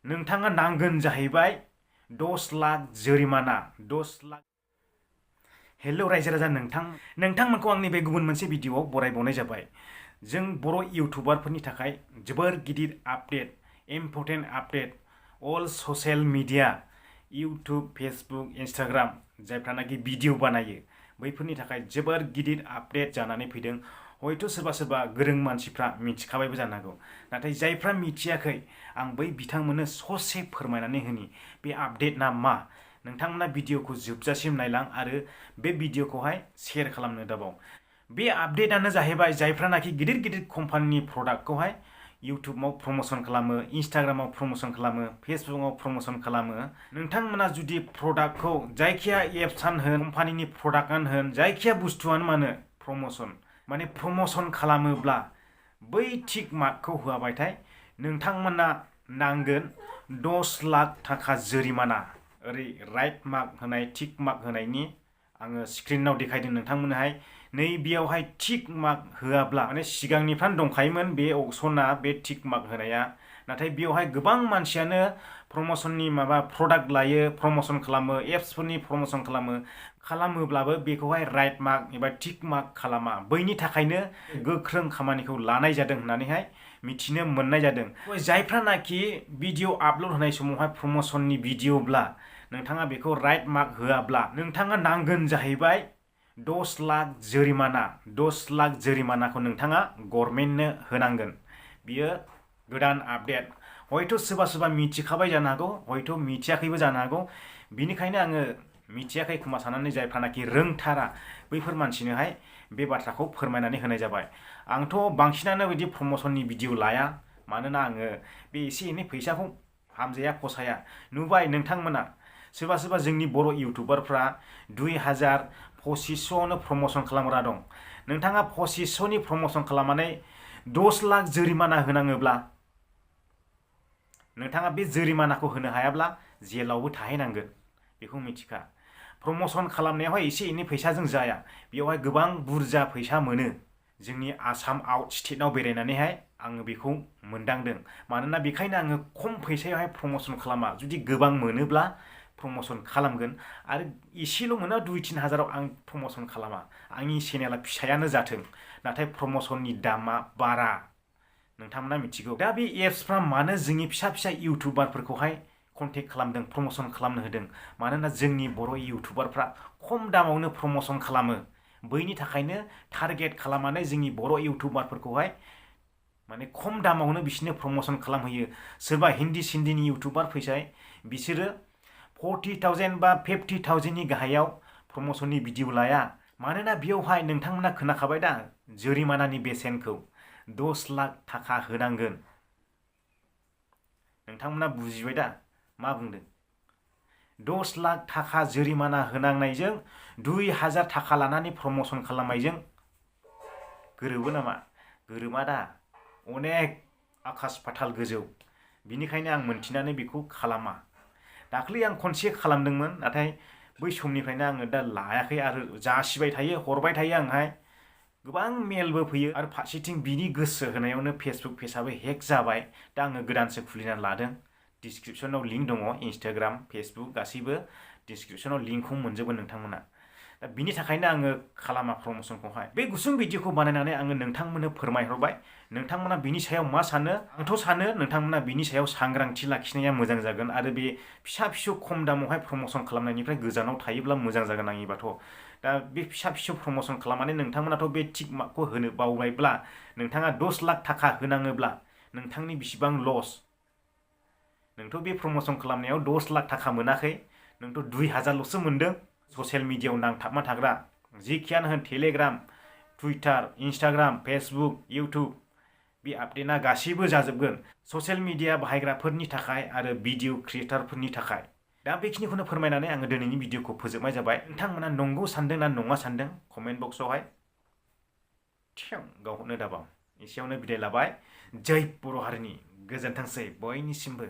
नोंथाङा नांगोन जाहैबाय 10 लाख जरिमाना 10 लाख। हेल' रायजो राजा नोंथांमोनखौ आंनि बे गुबुन मोनसे भिडिअआव बरायबावनाय जाबाय। जों बर' इउटुबारफोरनि थाखाय जोबोर गिदिर update, important update, all social media YouTube, Facebook, Instagram जायफ्रानाखि भिडिअ बानायो बैफोरनि थाखाय जोबोर गिदिर आपडेट जानानै फैदों। हयथ' सोरबा गोरों मानसिफ्रा मिथिखाबायबो जानो हागौ, नाथाय जायफ्रा मिथियाखै आं बै बिथांमोननो ससे फोरमायनानै होनि बे आपडेटना मा। नोंथांमोना भिडिअखौ जोबजासिम नायलां आरो बे भिडिअखौहाय शेयार खालामनो दाबाव। बे आपडेटआनो जाहैबाय जायफ्रानाखि गिदिर गिदिर कम्पानिनि प्रडाक्टखौहाय इउटुबाव प्रमोशन खालामो, इन्स्टाग्रामाव प्रमोशन खालामो, फेसबुकाव प्रमोशन खालामो। नोंथांमोना जुदि प्रडाक्टखौ जायखिया एप्सआनो होन, कम्पानिनि प्रडाक्टआनो होन, जायखिया बुस्थुआनो मानो प्रमोशन खालामोब्ला बै टिक मार्कखौ होआबाथाय नोंथांमोना नांगोन 10 लाख थाखा जरिमाना। ओरै राइट मार्क होनाय, टिक मार्क होनायनि आङो स्क्रिनाव देखायदों नोंथांमोनहाय। नैबेयावहाय टिक मार्क होआब्ला माने सिगांनिफ्रायनो दंखायोमोन बे अपसना, बे टिक मार्क होनाया, नाथाय बेवहाय गोबां मानसियानो प्रमोशननि प्रडाक्ट लायो, प्रमोशन खालामो, एप्सफोरनि प्रमोशन खालामोब्लाबो बेखौहाय राइट मार्क एबा टिक मार्क खालामा। बैनि थाखायनो गोख्रों खामानिखौ लानाय जादों होननानैहाय मिथिनो मोननाय जादों। जायफ्रानाखि भिडिअ आपल'ड होनाय समावहाय प्रमोशननि भिडिअब्ला नोंथाङा बेखौ राइट मार्क होआब्ला नोंथाङा नांगोन जाहैबाय 10 लाख जरिमाना। 10 लाख जरिमानाखौ नोंथाङा गभर्नमेन्टनो होनांगोन। बियो गोदान आपडेट। हयथ' सोरबा मिथिखाबाय जानो हागौ, हयथ' मिथियाखैबो जानो हागौ। बिनिखायनो आङो मिथियाखै खोमा साननानै जायफ्रानाखि रोंथारा बैफोर मानसिनोहाय बे बाथ्राखौ फोरमायनानै होनाय जाबाय। आंथ' बांसिनानो बिदि प्रमोशननि भिडिअ लाया, मानोना आङो बे एसे एनै फैसाखौ हामजाया फसाया। नुबाय नोंथांमोना सोरबा जोंनि बर' इउटुबारफ्रा 2025 प्रमोशन खालामग्रा दं। नोंथाङा 2500नि प्रमोशन खालामनानै 10 लाख जरिमाना होनाङोब्ला नोंथाङा बे जरिमानाखौ होनो हायाब्ला जेलावबो थाहैनांगोन, बेखौ मिथिखा। प्रमोशन खालामनायावहाय एसे एनै फैसाजों जाया, बेवहाय गोबां बुरजा फैसा मोनो। जोंनि आसाम आउट स्टेटआव बेरायनानैहाय आङो बेखौ मोनदांदों। मानोना बेखायनो आङो खम फैसायावहाय प्रमोशन खालामा। जुदि गोबां मोनोब्ला प्रमोशन खालामगोन, आरो एसेल' मोना 2-3 हाजाराव आं प्रमोशन खालामा। आंनि चेनेला फिसायानो जाथों, नाथाय प्रमोशननि दामा बारा, नोंथांमोना मिथिगौ। दा बे एप्सफ्रा मानो जोंनि फिसा इउटुबारफोरखौहाय कन्टेक्ट खालामदों, प्रमोशन खालामनो होदों? मानोना जोंनि बर' इउटुबारफ्रा खम दामावनो प्रमोशन खालामो। बैनि थाखायनो टारगेट खालामनानै जोंनि बर' इउटुबारफोरखौहाय माने खम दामावनो बिसोरनो प्रमोशन खालामहोयो। सोरबा हिन्दी सिन्धीनि इउटुबार फैसाय, बिसोरो 40,000 बा 50,000नि गाहायाव प्रमोशननि भिडिअ लाया। मानोना बेयावहाय नोंथांमोना खोनाखाबाय दा जरिमानानि बेसेनखौ 10 लाख थाखा होनांगोन। नोंथांमोना बुजिबाय दा मा बुंदों? 10 लाख थाखा जरिमाना होनांनायजों 2000 थाखा लानानै प्रमोशन खालामनायजों गोरोबो नामा? गोरोबा दा, अनेक आकाश पाताल गोजौ। बिनिखायनो आं मोनथिनानै बेखौ खालामा। दाख्लै आं खनसे खालामदोंमोन, नाथाय बै समनिफ्रायनो आङो दा लायाखै आरो जासिबाय थायो, हरबाय थायो आंहाय। गोबां मेलबो फैयो आरो फारसेथिं बिनि गोसो होनायावनो फेसबुक पेजआबो हेक जाबाय। दा आङो गोदानसो खुलिनानै लादों। डिसक्रिपसनाव लिंक दङ, इन्स्टाग्राम, फेसबुक गासैबो डिसक्रिपसनाव लिंकखौ मोनजोबो नोंथांमोना। दा बिनि थाखायनो आङो खालामा प्रमोशनखौहाय। बे गुसुं भिडिअखौ बानायनानै आङो नोंथांमोननो फोरमायहरबाय। नोंथांमोना बिनि सायाव मा सानो? आंथ' सानो नोंथांमोना बिनि सायाव सांग्रांथि लाखिनाया मोजां जागोन, आरो बे फिसा खम दामावहाय प्रमोशन खालामनायनिफ्राय गोजानाव थायोब्ला मोजां जागोन आंनिबाथ'। दा बे फिसा प्रमोशन खालामनानै नोंथांमोनाथ' बे टिक मार्कखौ होनो बावबायब्ला, नोंथाङा 10 लाख थाखा होनाङोब्ला नोंथांनि बेसेबां लस। नोंथ' बे प्रमोशन खालामनायाव 10 लाख थाखा मोनाखै, नोंथ' 2000ल'सो मोनदों। ससियेल मिडियायाव नांथाबना थाग्रा जिखियानो होन, Telegram, Twitter, Instagram, Facebook, YouTube, बे आपडेटआ गासैबो जाजोबगोन ससियेल मिडिया बाहायग्राफोरनि थाखाय आरो भिडिअ क्रिएटरफोरनि थाखाय। दा बेखिनिखौनो फोरमायनानै आङो दिनैनि भिडिअखौ फोजोबनाय जाबाय। नोंथांमोना नंगौ सानदों ना नङा सानदों कमेन्ट बक्सआवहाय गावहरनो दाबाव। एसेयावनो बिदाय लाबाय। जै बर' हारिनि, गोजोनथोंसै बयनिसिमबो।